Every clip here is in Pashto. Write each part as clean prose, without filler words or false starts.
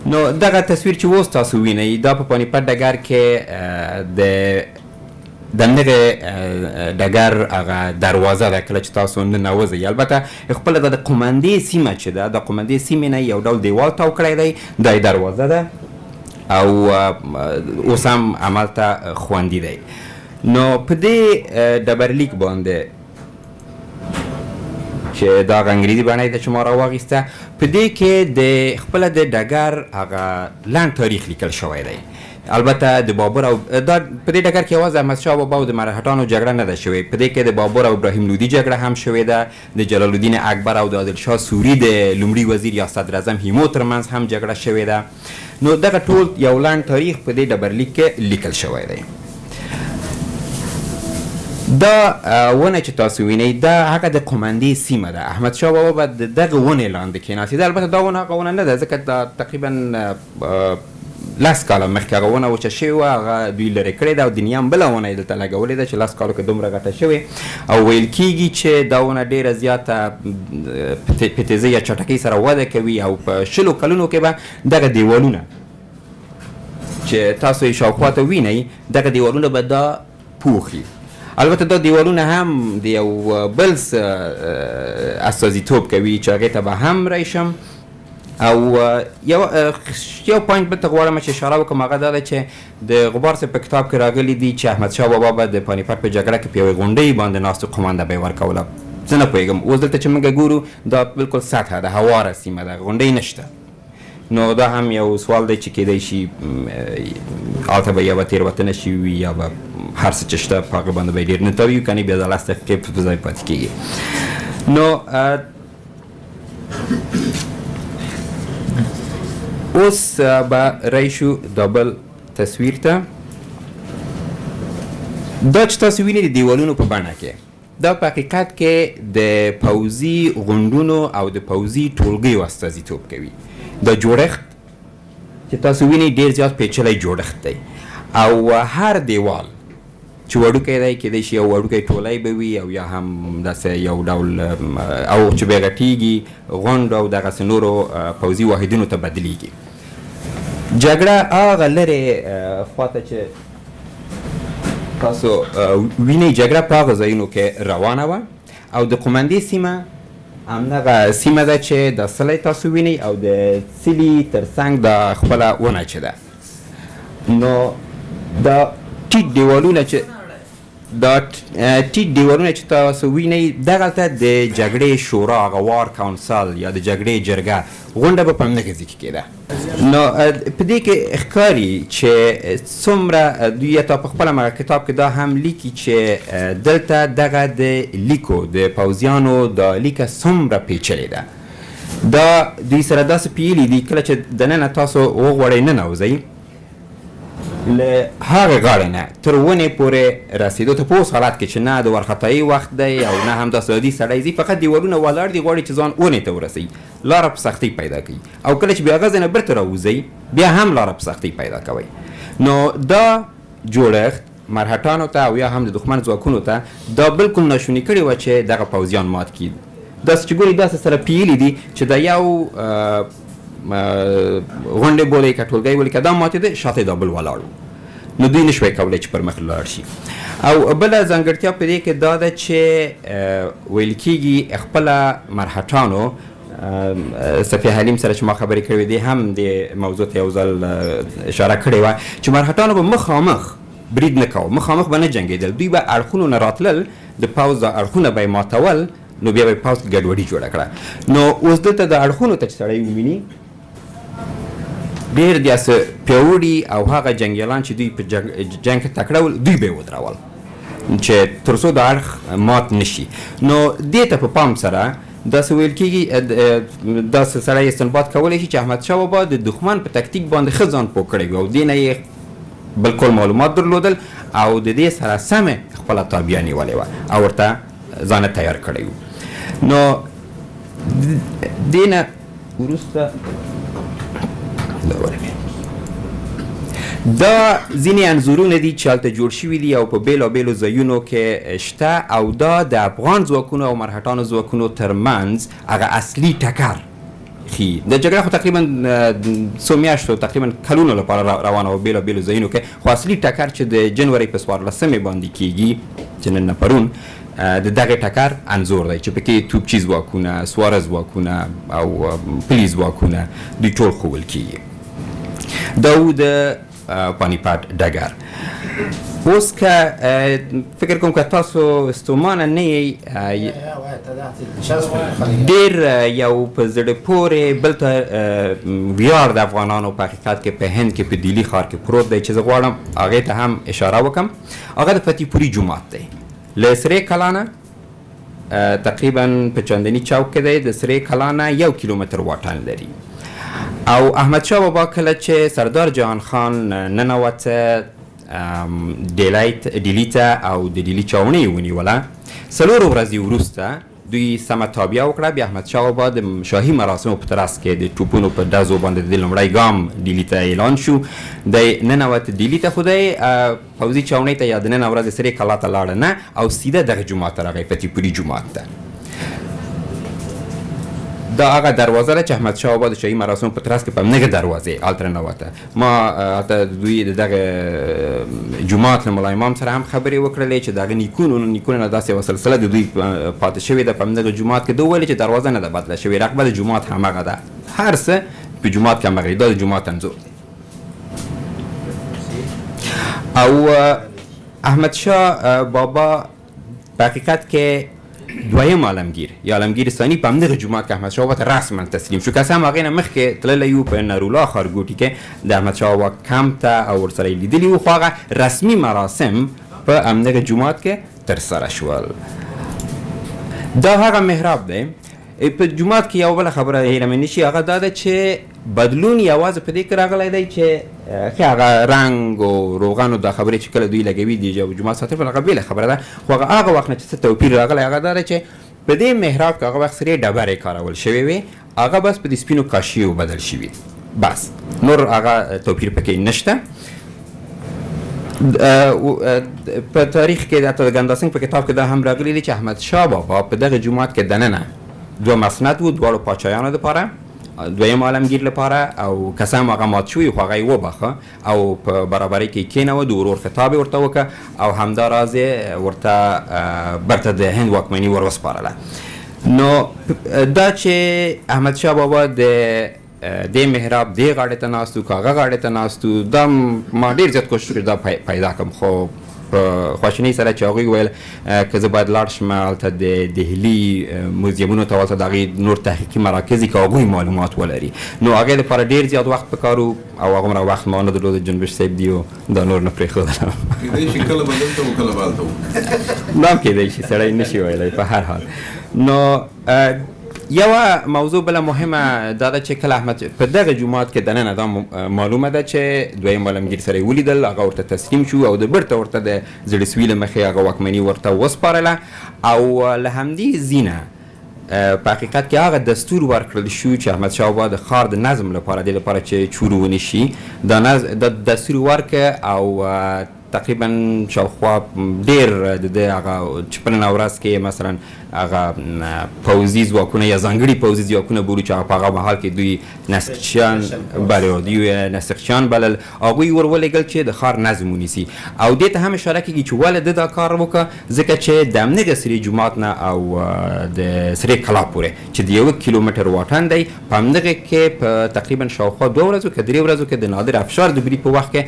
نو دغه تصویر چې اوس تاسو وینئ، دا په پانیپت ډګر کې د دغه ډګر هغه دروازه ده، کله چې تاسو ننوځئ. البته خپله دا د قومندې سیمه چې ده، د قومندې سیمې نه یو ډول دیوال تاو کړی دی، دا یې دروازه ده او اوس هم هملته خوندي دی. نو په دې ډبرلیک باندې چې دا هغه انګریزي بڼه ده چې ما راواخیسته، په دې کې د خپله د ډګر هغه لنډ تاریخ لیکل شوی دی. البته د بابر او دا په دې ډګر کې یوازې احمد شاه بابا او د مرهټانو جګړه نه ده شوې، په دې کې د بابر او ابراهیم لودي جګړه هم شوې ده، د جلال الدین اکبر او د عادل شاه سوري د لومړي وزیر یا صدراعظم هیمو ترمنځ هم جګړه شوې ده. نو دغه ټول یو لنډ تاریخ په دې ډبرلیک کې لیکل شوی دی. دا ونه چې تاسو وینئ، دا هغه د قومندې سیمه ده. احمد شاه بابا به د دغه ونې لاندې کېناستېده. البته دا ونه هغه ونه نه ده، ځکه دا تقریبا 10 کاله مخکې هغه ونه وچه شوې وه، هغه دوی لرې کړې ده او د نیام بله ونه یې دلته لګولې ده چې 10 کالو کې دومره غټه شوې. او ویل کیږي چې دا ونه ډیره زیاته په تیزۍ یا چټکۍ سره وده کوي او په 20 کلونو کې به دغه دیوالونه چې تاسو یې شاوخوا ته وینئ، دغه دیوالونه به دا پوښي. البته دا دیوالونه هم د یو بل استازیتوب کوي چې هغې ته به هم راشم. او یو point بل ته غواړم چې اشاره وکړم، هغه دا ده چې د غبار صاحب په کتاب کې راغلي دي چې احمد شاه بابا به د پانیپت په جګړه کې په یوې غونډۍ باندې ناست، قومانده به یې ورکوله. زه نه پوهېږم، اوس دلته چې موږ ګورو، دا بالکل سطحه ده، هواره سیمه ده، غونډۍ نشته. نو دا هم یو سوال دی چې کېدای شي هلته به یوه تېروتنه شوي وي یا به هر څه چې شته، په هغه باندې به یې ډېر نه تاویږو، کنې بیا دا 10 دقیقې په ځای پاتې کېږي. نو اوس به راشو دا بل تصویر ته. دا چې تاسو وینئ د دیوالونو په بڼه کې، دا په حقیقت کې د پوځي غونډونو او د پوځي ټولګیو استازیتوب کوي. دا جوړښت چې تاسو وینئ، ډیر زیات پیچلی جوړښت دی او هر دیوال چې وړوکی دی، کېدای شي یو وړوکی ټولی به وي او یا هم داسې یو ډول او چې به غټیږي، غونډ او دغسې نورو پوځي واحدونو ته بدلیږي. جګړه هغه لرې خواته چې تاسو وینئ، جګړه په هغه ځایونو کې روانه وه او د قومندې سیمه همدغه سیمه ده چې دا څلی تاسو وینئ او د څلي ترڅنګ دا خپله ونه چې ده. نو دا ټیټ دیوالونه چې تاسو وینئ، دغلته د جګړې شورا، هغه war council یا د جګړې جرګه، غونډه به په همدغه ځای کې کېده. نو په دې کې ښکاري چې څومره دوی حتی په خپله مغه کتاب کې دا هم لیکي چې دلته دغه د لیکو، د پوځیانو دا لیکه څومره پیچلې ده. دا دوی سره داسې پیلي دي، کله چې دننه تاسو وغواړئ ننوځئ، له هغې غاړې نه تر ونې پورې رسېدو ته، په اوس حالت کې چې نه د وارخطایۍ وخت دی او نه هم داسې عادي سړی ځي، فقط دیوالونه ولاړ دي، غواړي چې ځان ونې ته ورسوي، لاره په سختۍ پیدا کوي او کله چې بیا هغه ځای نه بیرته راوځئ، بیا هم لاره په سختۍ پیدا کوي. نو دا جوړښت مرهټانو ته او یا هم د دښمن ځواکونو ته دا بالکل ناشوني کړې وه چې دغه پوځیان مات کړي. داسې چې ګوري، داسې سره پیلي دي چې دا یو غونډې بولئ که ټولګی بولئ، که دا ماتېده، شاته دا بل ولاړ و، نو دوی نشوای کولی چې پر مخ لاړ شي. او بله ځانګړتیا په دې کې دا ده چې ویل کیږي خپله مرهټانو، صفیه حلیم سره چې ما خبرې کړې وې، دې هم د موضوع ته یو ځل اشاره کړې وه چې مرهټانو به مخامخ برید نه کاوه، مخامخ به نه جنګېدل، دوی به اړخونو نه راتلل، د پوځ د اړخونه به یې ماتول، نو بیا به یې پوځ کې ګډوډي جوړه کړه. نو اوس دلته د اړخونو ته چې سړی وویني، ډېر داسې پیاوړي او هغه جنګیالان چې دوی په جنګ کې تکړه ول، دوی به یې ودرول چې تر څو د اړخ مات نشي. نو دې ته په پام سره داسې ویل کېږي، داسې سړی استنباط کولی شي چې احمد شاه بابا د دښمن په تکتیک باندې ښه ځان پوه کړی وي او دې نه یې بالکل معلومات درلودل او د دې سره سمه خپله تابیا نیولې وه او ورته ځان تیار کړی وو. نو دې نه وروسته دا ورکه. دا ځینې انځورونه دي چې هلته جوړ شوي دي او په بېلابېلو ځایونو کې شته او دا د افغان ځواکونو او مرهټانو ځواکونو ترمنځ هغه اصلي ټکر ښیي. د جګړه خو تقریبا څو میاشتو، تقریبا کلونو لپاره روانه وه بېلابېلو ځایونو کې، خو اصلي ټکر چې د جنوري په 14مې باندې کیږي، چې نن نه پرون، د دغه ټکر انځور دی چې پکې توپچي ځواکونه، سواره ځواکونه او پلي ځواکونه دوی ټول ښوول کیږي. دا و د پانیپت ډګر. اوس که فکر کوم که تاسو ستومانه نه یئ، ډېر یو په زړه پورې بل ته ویاړ د افغانانو په حقیقت کې په هند کې په دیلي ښار کې پروت دی چې زه غواړم هغې ته هم اشاره وکم. هغه د فتیپوري جومات دی، له سرې کلا نه تقریبا په چاندني چوک کې دی، د سرې کلا نه 1 کیلومتر واټن لري. او احمدشاه بابا کله چې سردار جهان خان ننوته ډیلي ته او د ډیلي چاوڼۍ یې ونیوله، 4 ورځې وروسته دوی سمه تابیا وکړه. بیا احمدشاه بابا د شاهي مراسمو په ترڅ کې د ټوپونو په ډزو باندې د لومړی ګام ډیلي ته اعلان شو. دی ننوت ډیلي ته، خو دی پوځي چاوڼۍ ته یا د ننه ورځې سرې کلا ته لاړه نه، او سیده دغه جومات ته راغی، فتیپوري جومات ته. دا هغه دروازه ده چې احمدشاه بابا د شاهي مراسمو په ترڅ کې په همدغې دروازې هلته ننوته. ما هلته دوی د دغه جومات له ملا امام سره هم خبرې وکړلې چې د هغه نیکونو نه داسې یوه سلسله د دوی پاتې شوې ده په همدغه جومات کې. ده وویل چې دروازه نه ده بدله شوې، رقبه د جومات همغه ده، هر څه په جومات کې همغه دی، دا د جومات انځور دی. او احمدشاه بابا په حقیقت کې دویم عالمگیر یا عالمگیر ثانی په همدغه جومات کې احمدشاه بابا ته رسما تسلیم شو. که څه هم هغې نه مخکې تللی یو په نرولا ښارګوټي کې د احمدشاه بابا کمپ ته او ورسره یې لیدلي وو، خو هغه رسمي مراسم په همدغه جومات کې ترسره شول. دا هغه محراب دی. په جومات کې یو بله خبره هېره مې نه شي، هغه دا ده چې بدلون یوازې په دې کې راغلی دی چې ښه هغه رنګ او روغن او دا خبرې چې کله دوی لګوي د جومات ساتلو هغه بېله خبره ده، خو هغه هغه وخت نه چې څه توپیر راغلی هغه دا دی چې په دې محراب کې هغه وخت سرې ډبرې کارول شوې وې، هغه بس په دې سپینو کاشیو بدل شوي دي، بس نور هغه توپیر پکې نشته. په تاریخ کې حتی د ګنداسنګ په کتاب کې دا هم راغلي دي چې احمدشاه بابا په دغه جومات کې دننه 2 مسند وو، دواړو پاچایانو دپاره، دویم عالمگیر لپاره، او که څه هم هغه مات شوی خو هغه یې وبخښه او په برابرۍ کې یې کښېنوه، د ورور خطاب یې ورته وکړه او همداراز یې ورته بیرته د هند واکمني ور وسپارله. نو دا چې احمدشاه بابا د دې محراب دې غاړې ته ناست و که هغه غاړې ته ناست و، دا ما ډېر زیات کوشش وکړ دا پیدا کړم، خو په خواشینۍ سره چې هغوی ویل که زه باید لاړ شم هلته د دهلي موزیمونو ته، هلته د هغې نور تحقیقي مراکز که هغوی معلومات ولري، نو هغې لپاره ډېر زیات وخت پکار و او هغومره وخت ما نه درلود. جنبش صاحب دی او دا نور نه پرېښودلم. کېدای شي کله به دلته و کله به هلته و. دا هم کېدای شي، سړی نه شي ویلی په هر حال. نو یوه موضوع بله مهمه دا ده چې کله احمد په دغه جومات کې دننه دا معلومه ده چې دویم عالمګیر سره یې ولیدل، هغه ورته تسلیم شو او د بیرته ورته د زړه سوي له مخې هغه واکمني ورته وسپارله. او له همدې ځینه په حقیقت کې هغه دستور ورکړل شو چې احمدشاه بابا د ښار د نظم لپاره، دې لپاره چې چور ونه شي، دا دستور ورکړ او تقریبا شاوخوا ډېر د ده هغه چې په ننه ورځ کې مثلا هغه پوځي ځواکونه یا ځانګړي پوځي ځواکونه بولو چې هغه په هغه مهال کې دوی نسخچیان بله، دوی نسخچیان بلل، هغوی ور ولېږل چې د ښار نظم ونیسي. او دې ته هم اشاره کېږي چې ولې ده دا کار وکړه، ځکه چې د همدغه سرې جومات نه او د سرې کلا پورې چې د 1 کیلومتر واټن دی، په همدغه کې په تقریبا شاوخوا 2 ورځو که 3 ورځو کې د نادر افشار د برید په وخت کې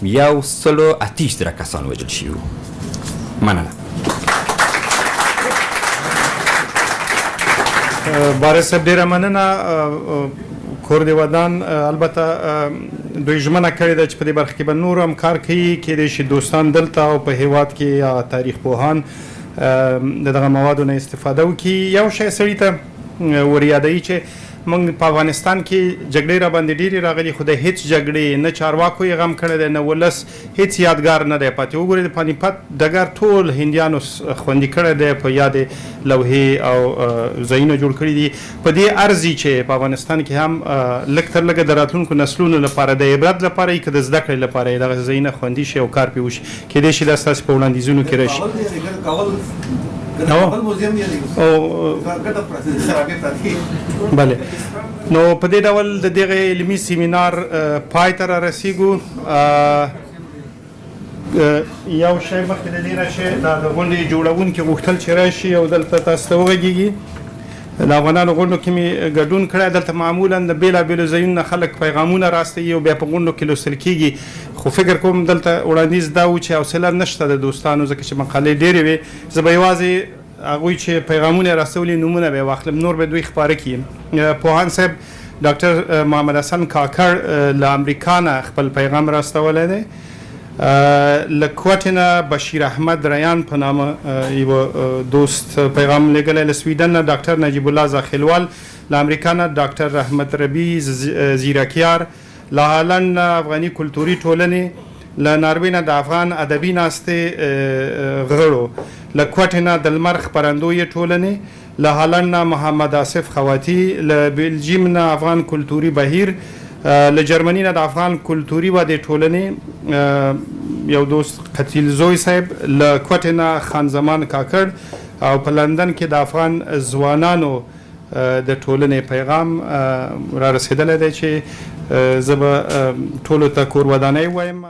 128,000 کسان وژل شوي وو. مننه. بارز صاحب ډېره مننه، کور دې ودان. البته دوی ژمنه کړې ده چې په دې برخه کې به نور هم کار کوي، کېدای شي دوستان دلته او په هېواد کې یا تاریخ پوهان د دغه موادو نه استفاده وکړي. یو شی سړي ته وریادوي چې موږ په افغانستان کې جګړې را باندې ډېرې راغلي، خو د هیڅ جګړې نه چارواکو یې غم کړی دی نه ولس، هیڅ یادګار نه دی پاتې. وګورئ د پانیپت ډګر ټول هندیانو خوندي کړی دی، په یادې لوحې او ځایونه جوړ کړي دي. په دې ارزي چې په افغانستان کې هم لږ تر لږه د راتلونکو نسلونو لپاره، د عبرت لپاره یې که د زده کړې لپاره یې دغه ځایونه خوندي شي او کار پرې وشي. کېدای شي دا ستاسې په وړاندیزونو کې راشي. بله. نو په دې ډول د دغه علمي سیمینار پای ته را رسیږو. یو شی مخکې د دې نه چې دا د غونډې جوړونکي غوښتل چې راشي او دلته تاسو ته وغږیږي، د افغانانو غونډو کې مې ګډون کړی. دلته معمولا د بېلابېلو ځایونو نه خلک پیغامونه راستوي او بیا په غونډو کې لوستل کېږي، خو فکر کوم دلته وړاندیز دا و چې حوصله نشته د دوستانو، ځکه چې مقالې ډېرې وې. زه به یوازې هغوی چې پیغامونه یې راستولي نومونه به یې واخلم، نور به دوی خپاره کړي. پوهاند صاحب ډاکټر محمد حسن کاکړ له امریکا نه خپل پیغام راستولی دی. له کوټې نه بشیر احمد ریان په نامه یو دوست پیغام لېږلی، له سویډن نه ډاکټر نجیب الله زاخیلوال، له امریکا نه ډاکټر رحمت ربي زیرکیار، له هالنډ نه افغاني کلتوري ټولنې، له ناروې نه د افغان ادبي ناستې غړو، له کوټې نه د لمر خپرندویې ټولنې، له هالنډ نه محمد آصف خواتي، له بلجیم نه افغان کلتوري بهیر، له جرمني نه د افغان کلتوري ودې ټولنې یو دوست قتیل زوی صاحب، له کوټې نه خان زمان کاکړ، او په لندن کې د افغان ځوانانو د ټولنې پیغام را رسېدلی دی چې زه به ټولو ته کور ودانۍ وایم.